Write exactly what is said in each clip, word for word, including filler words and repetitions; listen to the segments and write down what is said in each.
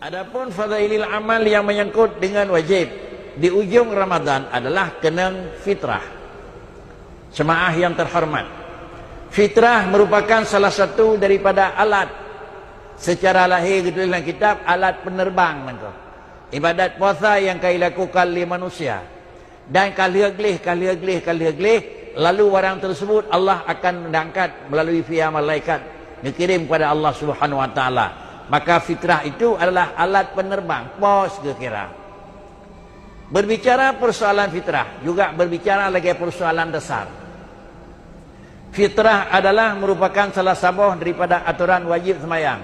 Adapun fadailil amal yang menyangkut dengan wajib di ujung Ramadan adalah keunong fitrah. Jemaah yang terhormat, fitrah merupakan salah satu daripada alat secara lahé geutuléh lam kitab, alat penerbang nangko ibadat puasa nyang ka ilakukan lé manusia. Dan ka lheueh gleh, ka lheueh gleh, ka lheueh gleh, lalu barang tersebut Allah akan angkat melalui via malaikat, geukirém kepada Allah Subhanahu wa Taala. Maka fitrah itu adalah alat penerbang, pos geukira. Berbicara persoalan fitrah, juga berbicara lagi persoalan dasar. Fitrah adalah merupakan salah saboh daripada aturan wajib sembahyang.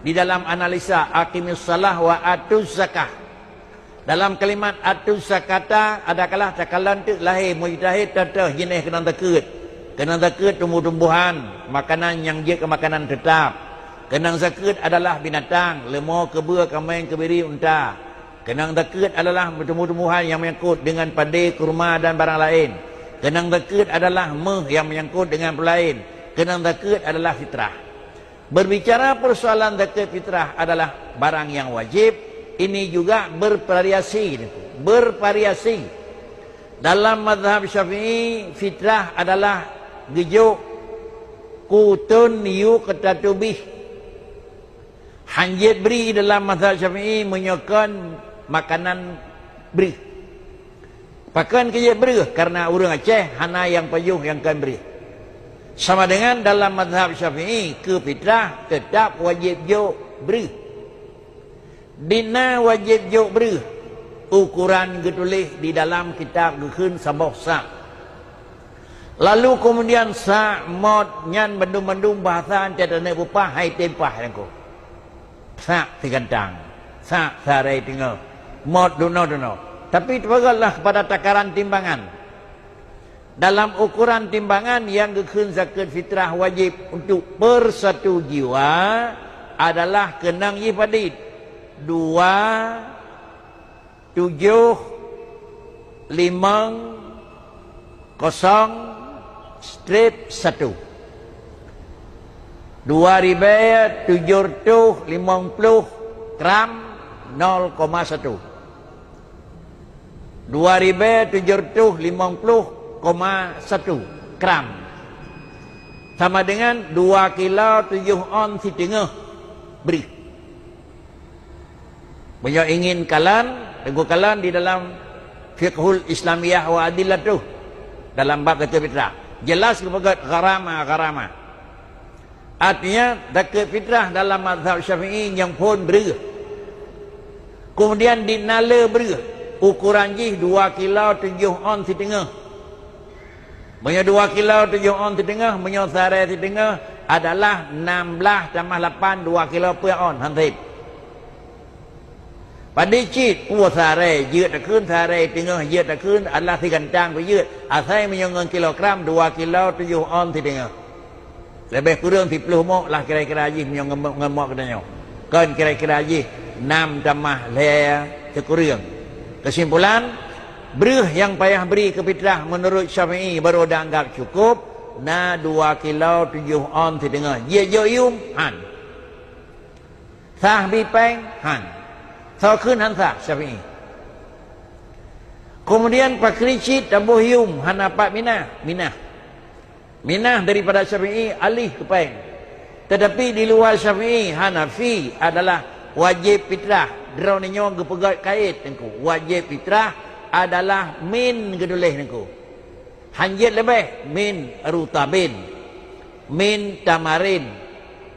Di dalam analisa, "Aqimis shalah wa atuz zakah." Dalam kalimat atuz zakata, adakala takalon teuk lahé mujtahid, toh-toh jinéh keunong zakeuet. Keunong zakeuet tumbuh-tumbuhan, makanan nyang jeuet keu makanan teutap. Keunong zakeuet adalah binatang, leumo, keubeue, kaméng, keubiri, unta. Keunong zakeuet adalah tumbuh-tumbuhan nyang menyangkut dengan padé, kurma, dan barang laén. Keunong zakeuet adalah méuh nyang menyangkut dengan peulaén. Keunong zakeuet adalah fitrah. Berbicara persoalan zakat fitrah adalah barang yang wajib, ini juga bervariasi, bervariasi. Dalam mazhab Syafi'i, fitrah adalah geujok kutun yuqtatu bih. Hanjeuet bri dalam mazhab Syafi'i meunyoe kon makanan breuh. Pakon keu jeuet breuh? Karena ureuëng Aceh hana nyang pajoh nyang kon breuh. Sama dengan dalam mazhab Syafi'i, keu fitrah tetap wajéb jok breuh. Dina wajéb jok breuh, ukuran geutuléh di dalam kitab geukheun saboh sa'. Lalu kemudian sa', mot, nyan bandum-bandum bahasa Aceh taneuk peupah hai tem pah nyang ko. Sa' sigantang, sa' sarai teungoh, mot dunoe-dunoe. Tapi teupeugahlah kepada takaran timbangan. Dalam ukuran timbangan nyang geukheun zakat fitrah wajib untuk per satu jiwa adalah keunong jih padit, dua, tujoh, limong, kosong, strip satu. Dua ribèe tujoh reutôh limong ploh gram, nol koma satu. Dua ribèe tujoh reutôh limong ploh koma satu gram. Sama dengan dua kilo tujoh ons siteungoh breuh. Meunyoe ingin kalon, teungku kalon di dalam Fiqhul Islamiyah wa Adillatuh, dalam bab zakat fitrah. Jelas geupeugah gharama, gharama. Artinya, zakat fitrah dalam mazhab Syafi'i nyang phon breuh. Kemudian di nale breuh, ukuran jih dua kilo tujoh ons siteungoh. Meunyoe dua kilo tujoh ons siteungoh, meunyoe sarai siteungoh adalah nam blaih tamah lapan, dua kilo peuet ons, han sép. Padit cit, oh, sarai jeuet takheun, sarai teungoh jeuet takheun, adalah sigantang pih jeuet. Asai meunyoe ngon kilogram, dua kilo tujoh ons siteungoh. Leubeh kureueng siploh mok lah kira-kira jih meunyoe ngon mok, ngon mok geutanyoe. Kon kira-kira jih nam tamah lhèe sikureueng. Keusimpulan, breuh nyang payah bri keu fitrah meunurot Syafi'i baru dianggap cukup, na dua kilo tujoh ons siteungoh. Jeuet jok yum? Han. Sah bri péng? Han. Soe kheun han sah? Syafi'i. Kemudian pakri cit taboh yum hana pat minah? Minah. Minah daripada Syafi'i alih keu péng. Tetapi di luar Syafi'i, Hanafi adalah wajéb fitrah. Droeneuh nyoe geupeugét kait teungku. Wajéb fitrah adalah min geutuléh teungku. Han jeuet leubeh, min rutabin, min tamarin,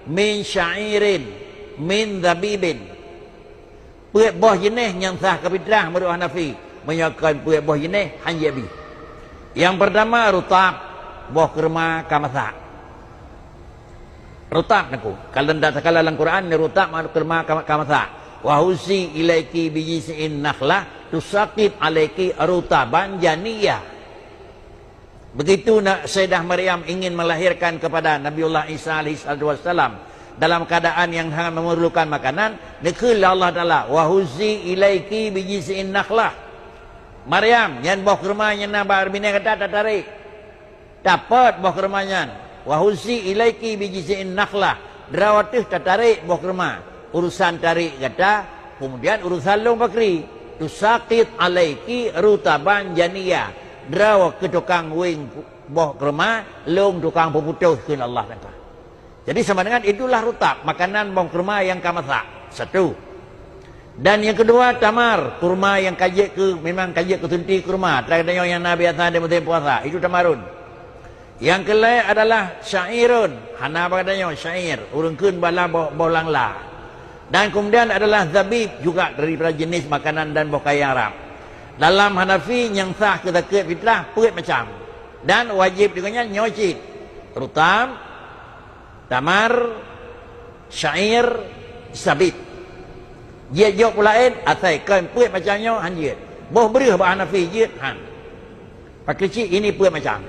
min sya'irin, min zabibin. Peuet boh jeuneh nyang sah keu fitrah meunurot Hanafi. Meunyoe kon peuet boh jeuneh, han jeuet bri. Nyang peurtama rutab, boh keurma ka masak. Rutab teungku. Kalau ndak takala lam Quran, ni rutab makna keurma ka, ka masak. "Wa huzzi ilaiki bijiz'in nakhlah tusaqit alaiki rutaban janiyah." Begitu na-, Sayyidah Maryam ingin melahirkan kepada Nabiullah Isa alaihissalatu wassalam dalam keadaan yang sangat memerlukan makanan, neukheun lé Allah Taala, "Wa huzzi ilaiki bijiz'in nakhlah." Maryam, nyan boh keurma nyang na bak binéh gata tatarek. Tapot boh keurma nyan. "Wa huzzi ilaiki bijiz'in nakhlah." Droe teuh tatarek boh keurma. Urusan tarék gata, keumudian urusan lôn pakri. Tusaqit alaiki rutaban janiya. Droe keu tukang wéng boh keuruma, lôn tukang peuputôh, kheun Allah Taala. Jadi sama dengan itulah rutab, makanan boh keuruma nyang ka masak. Satu. Dan nyang keudua, tamar, keuruma nyang ka jeuet keu, memang ka jeuet keu sunti keuruma, atra geutanyoe nyang na biasa di musim puasa, itu tamarun. Nyang keulhèe adalah syairun, hana bak geutanyoe syair, ureueng kheun bala boh, boh langla. Dan keumudian adalah zabib, juga daripada jenis makanan dan boh kayèe Arab. Dalam Hanafi nyang sah keu zakat fitrah peuet macam. Dan wajéb di gobnyan nyoe cit, rutab, tamar, syair, zabib. Jeuet jok peue laén, asai kon peuet macam nyoe han jeuet. Boh breuh bak Hanafi jeuet han. Pakri cit ini peuet macam.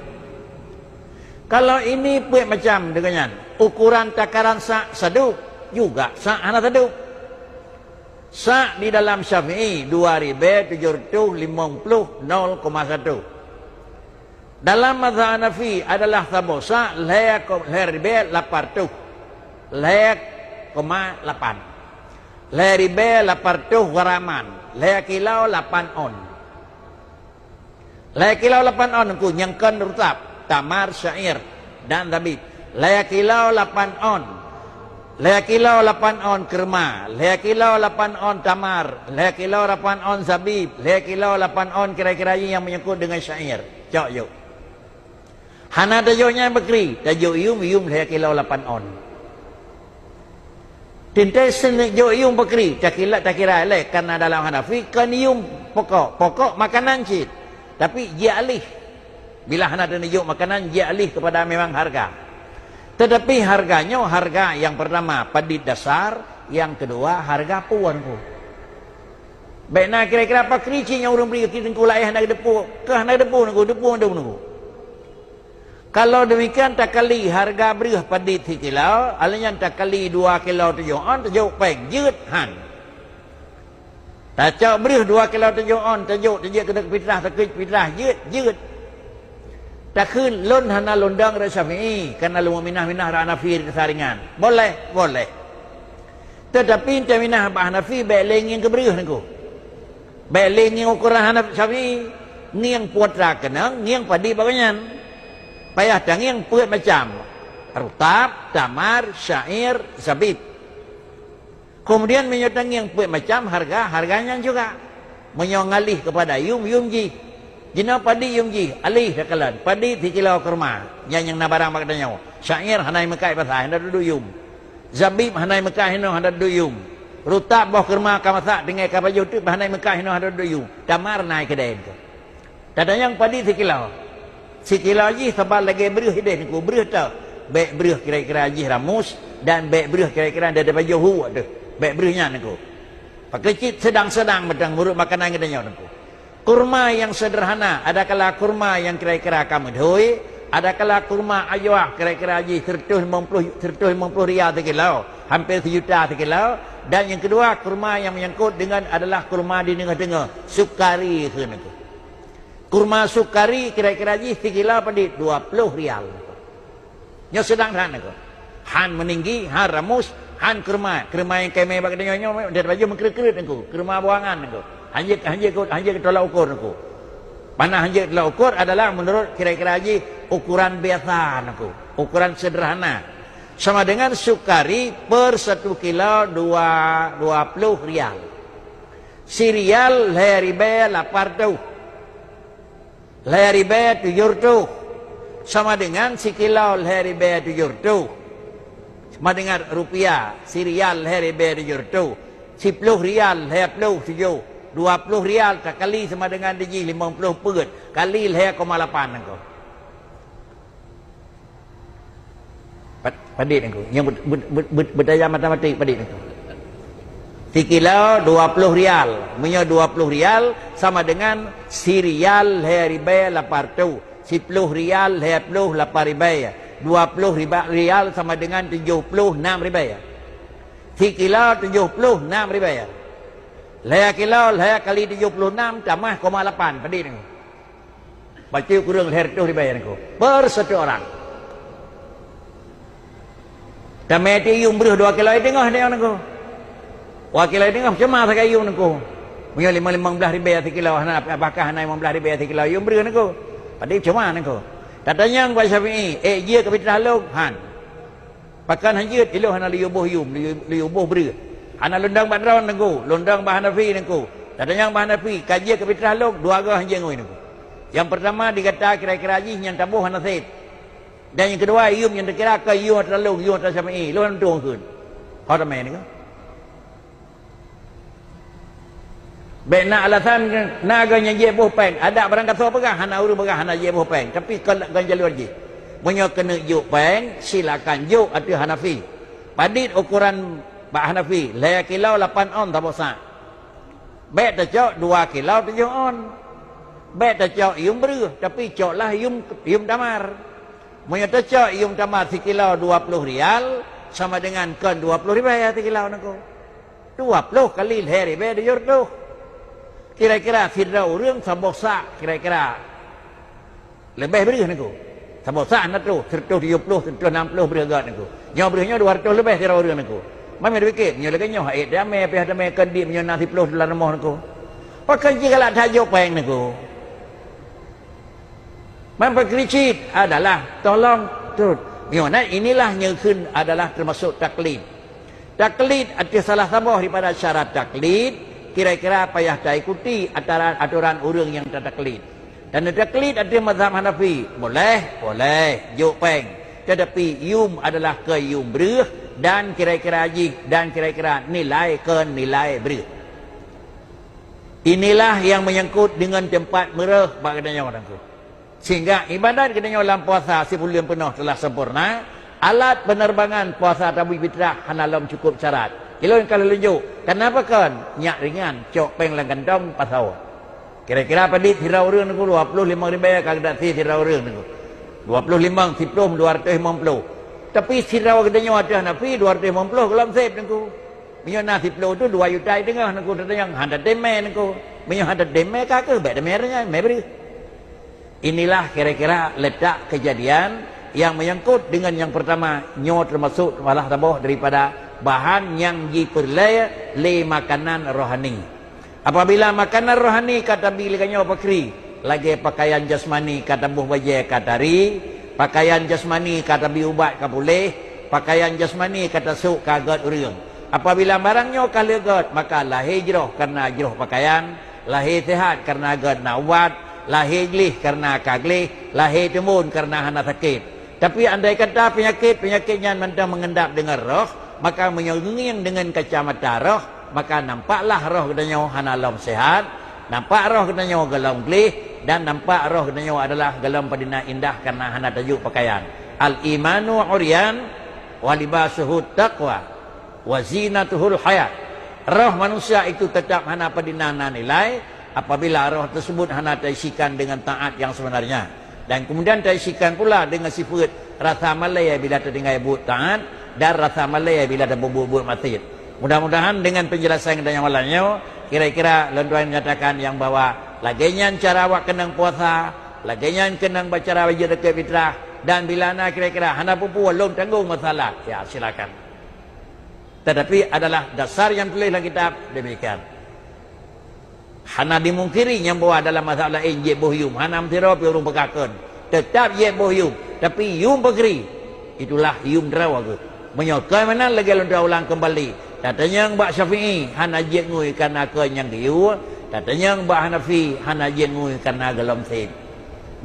Kalau ini peuet macam deungon nyan, ukuran takaran sak sadub, juga sak hana sadub. Sak di dalam Syafi'i dua ribèe tujoh reutôh limong ploh nol koma satu. Dalam mazhab Hanafi adalah saboh sak lhèe ko-, lhèe ribèe lapan reutôh, lhèe koma lapan. Lhèe ribèe lapan reutôh graman, lhèe kilo lapan on. Lhèe kilo lapan on Teungku, nyang kon rutab, tamar, syair, dan zabib. Lhèe kilo lapan on. Lhèe kilo lapan on keuruma, lhèe kilo lapan on tamar, lhèe kilo lapan on zabib, lhèe kilo lapan on kira-kira jih nyang menyangkut deungon syair. Cok jok. Hana tajok nyan pakri, tajok yum, yum lhèe kilo lapan on. Teuntèe seuneuk jok yum pakri, takila, takira lé, karena dalam Hanafi kon yum pokok, pokok makanan cit. Tapi jialih. Bila hana teuneuh jok makanan, jialih kepada memang harga. Tetapi harga nyoe, harga nyang pertama padit dasar, nyang keudua harga puon Teungku. Bèk na kira-kira pakri cit nyang ureueng bri keu Teungku laén hana geuteupeue, keu hana geuteupeue Teungku, teupeue dum Teungku. Kalau demikian, takali harga breuh padit sikilo, alèh nyan takali dua kilo tujoh on, tajok pèng, jeuet han. Tacok breuh dua kilo tujoh on, tajok, tajok keu fitrah, takheun fitrah, jeuet, jeuet. Takheun lôn hana lôn dong rot Syafi'i, karena lôn minah-minah rot Hanafi rot saringan. Boleh, boleh. Tetapi taminah bak Hanafi bèk lé ngieng keu breuh Teungku. Bèk lé ngieng ukoran Hanafi, Syafi'i, ngieng putra keunong, ngieng padit bak gobnyan. Payah tangieng peuet macam, rutab, tamar, syair, zabib. Keumudian meunyoe tangieng peuet macam harga, harga nyan juga. Meunyoe ngalih keupada yum, yum jih. Jinoe padit yum jih, alih takalon, padit sikilo keuruma, nyan nyang na barang bak geutanyoe. Syair hana meukat pasai, hana duek yum. Zabib hana meukat hinoe, hana duek yum. Rutab boh keuruma ka masak, tinggai ka pajoh teuk, hana meukat hinoe, hana duek yum. Tamar na keudè Teungku. Tatanyong padit sikilo. Sikilo jih saban lagèe breuh ideh Teungku, breuh toh. Bèk breuh kira-kira jih ramus dan bèk breuh kira-kira dada pajoh hu deuh. Bèk breuh nyan Teungku. Pakri cit sedang-sedang mantong meunurot makanan geutanyoe Teungku. Kurma nyang sederhana, adakala kurma nyang kira-kira ka meudhôi, adakala kurma ajwah kira-kira jih seratus lima puluh, seratus lima puluh rial sikilo, hampir sejuta sikilo, dan nyang keudua kurma nyang menyangkut deungon adalah kurma di teungoh-teungoh, sukari kheun Teungku. Kurma sukari kira-kira jih sikilo padit dua puluh rial. Nyoe seudang that Teungku. Han meuninggi, han ramus, han keurma. Keurma nyang ka imè bak geutanyoe nyoe, dara bajeuh meukreuet-kreuet Teungku. Keurma buangan Teungku. Hanjeuet, hanjeuet, hanjeuet tolak ukur Teungku. Panah hanjeuet tolak ukur adalah meunurot kira-kira jih ukuran biasa Teungku. Ukuran sederhana. Sama dengan sukari per satu kilo dua, dua puluh rial. Sirial lhèe ribèe lapan reutôh. Lhèe ribèe tujoh reutôh sama dengan sikilo lhèe ribèe tujoh reutôh. Sama dengan rupiah, sirial lhèe ribèe tujoh reutôh. Siploh rial lhèe ploh tujoh. Dua ploh rial takali sama dengan dijih limong ploh peuet kali lhèe koma lapan Teungku. Pad-, padit Teungku. Nyang bet-, bet-, bet-, bet-, beutajam matematik padit Teungku. Sikilo dua ploh rial. Meunyoe dua ploh rial sama dengan sirial lhèe ribèe lapan reutôh. Siploh rial lhèe ploh lapan ribèe. Dua ploh riba-, rial sama dengan tujoh ploh nam ribèe. Sikilo tujoh ploh nam ribèe. Lhèe kilo lhèe kali tujoh ploh nam tamah koma lapan padit Teungku. Bacut kureueng lhèe reutôh ribèe Teungku. Per satu orang. Tamè ti yum breuh dua kilo i teungoh nyoe Teungku. Wah, kilai teungoh cuma sagai yum nangku. Meunyoe limong, limong blaih ribèe sikilo, hana, bahkan hana limong blaih ribèe sikilo yum breuh nangku. Padahai cuma nangku. Tatanyong bak Syafi'i, "Eh, jeuet keu fitrah lôn?" "Han." "Pakon han jeuet?" "Ilôn hana lôn boh yum, lôn, lôn boh breuh." "Hana lôn dong bak droe nangku, lôn dong bak Hanafi nangku." Tatanyong bak Hanafi, "Ka jeuet keu fitrah lôn?" "Dua goe han jeuet ngui nangku." Nyang peurtama di gata kira-kira jih nyang taboh hana sép. Dan nyang keudua, yum nyang takira keu yum atra lôn, yum atra Syafi'i, lôn tueng kheun. Ho tamè nangku. Bèk na alasan, na goe nyang jiboh pèng. Adak barangkasoe peugah, hana ureueng peugah hana jiboh pèng. Tapi kon lam jalur jih. Meunyoe keuneuk jok pèng, silakan jok ateueh Hanafi. Padit ukoran bak Hanafi, lhèe kilo lapan on saboh sa'. Bèk tacok dua kilo tujoh on. Bèk tacok yum breuh, tapi coklah yum, yum tamar. Meunyoe tacok yum tamar sikilo dua ploh rial, sama dengan kon dua ploh ribèe sikilo nangku. Dua ploh kali lhèe ribèe tujoh reutôh. Kira-kira sidroe ureueng saboh sa' kira-kira leubeh breuh nangku. Saboh sa' na troh, sireutoh tujoh ploh, sireutoh nam ploh breuh göt nangku. Nyoe breuh nyoe dua reutôh leubeh sidroe ureueng nangku. Mamèh dipike, meunyoe lagèe nyoe, hait damè, piah damè, kon dit meunyoe na siploh dolar rumoh nangku. Pakon jih galak that jok pèng nangku. Mampu kritik adalah tolong turut. Meunyoe na inilah nyang kheun adalah teumasok taklid. Taklid ateueh salah saboh daripada syarat taklid, kira-kira payah taikuti atoran, atoran ureueng nyang tataklid. Dan taklid ateueh mazhab Hanafi, boleh, boleh, jok pèng. Tetapi yum adalah keu yum breuh dan kira-kira jih dan kira-kira nilai keu nilai breuh. Inilah yang menyangkut dengan tempat meureuh bak geutanyoe nangku. Sehingga ibadat geutanyoe lam puasa sibuleuen peunoh telah sempurna, alat penerbangan puasa tabui fitrah hana lom cukup syarat. Ilôn ka lôn jok, kenapa kon? Nyak ringan, cok pèng lam kantong, pasoe. Kira-kira padit sidroe ureueng nangku, dua ploh limong ribèe ka geudak sie sidroe ureueng nangku. Dua ploh limong, siploh, dua ratus limong ploh. Tapi sidroe geutanyoe ateueh Hanafi, dua ratus limong ploh gohlom sép nangku. Meunyoe na siploh tu dua juta teungoh nangku, tatanyong, han tatem mè nangku. Meunyoe han tatem mè, ka keuh bèk tamè nyan, mè breuh. Inilah kira-kira letak kejadian yang menyangkut dengan yang pertama, nyoe termasuk salah saboh daripada bahan nyang jipeureulèe lé makanan rohani. Apabila makanan rohani ka tabi lagèe nyoe pakri, lagèe pakaian jasmani ka taboh bajèe ka tari, pakaian jasmani ka tabi ubat ka puléh, pakaian jasmani ka tasôk ka göt ureueng. Apabila barang nyoe ka lheueh göt, maka lahé jroh kareuna jroh pakaian, lahé seuhat kareuna göt na ubat, lahé gleh kareuna ka gleh, lahé teumbon kareuna hana sakét. Tapi andai kata peunyakét-peunyakét nyan mantong meungendap deungon roh, maka meunyoe geungieng deungon kacamata roh, maka nampaklah roh geutanyoe hana lom seuhat, nampak roh geutanyoe gohlom gleh, dan nampak roh geutanyoe adalah gohlom padina indah kareuna hana tajok pakaian. Al-imanu uryan wa libasuhu taqwa wa zinatuhul hayat. Roh manusia itu tetap hana padina na nilai apabila roh tersebut hana taisikan dengan taat yang sebenarnya. Dan kemudian taisikan pula dengan sifat rasa malèe bila tatinggai buet taat dan rasa malèe bila tabuet buet maksiat. Mudah-mudahan dengan penjelasan geutanyoe malam nyoe, kira-kira lôn tuan nyatakan nyang bahwa lagèe nyan cara awak keunong puasa, lagèe nyan keunong bacara wajib zakat fitrah, dan bila na kira-kira hana peue-peue lôn tanggong masalah, ya silakan. Tetapi adalah dasar nyang tuléh lam kitab demikian. Hana dimungkiri nyang bahwa dalam mazhab laén jiboh yum, hana meusidroe pih ureueng peugah kon. Teutap jiboh yum, tapi yum pakri. Itulah yum droe geuh. Meunyoe kon meunan lagèe lôn ulang keumbali, tatanyong bak Syafi'i hana jiet ngui kareuna kon nyang geuyue, tatanyong bak Hanafi hana jiet ngui kareuna gohlom sép.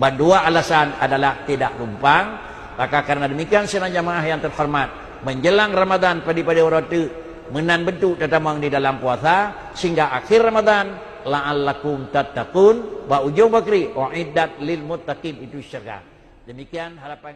Bandua alasan adalah tidak lumpang. Maka karena demikian, sidang jamaah yang terhormat, menjelang Ramadan padé-padé uroe teuk meunan beutôi tatamong di dalam puasa sehingga akhir Ramadan, la'allakum tattaqun, bak ujong pakri, uiddat lil muttaqin, itu syurga. Demikian harapan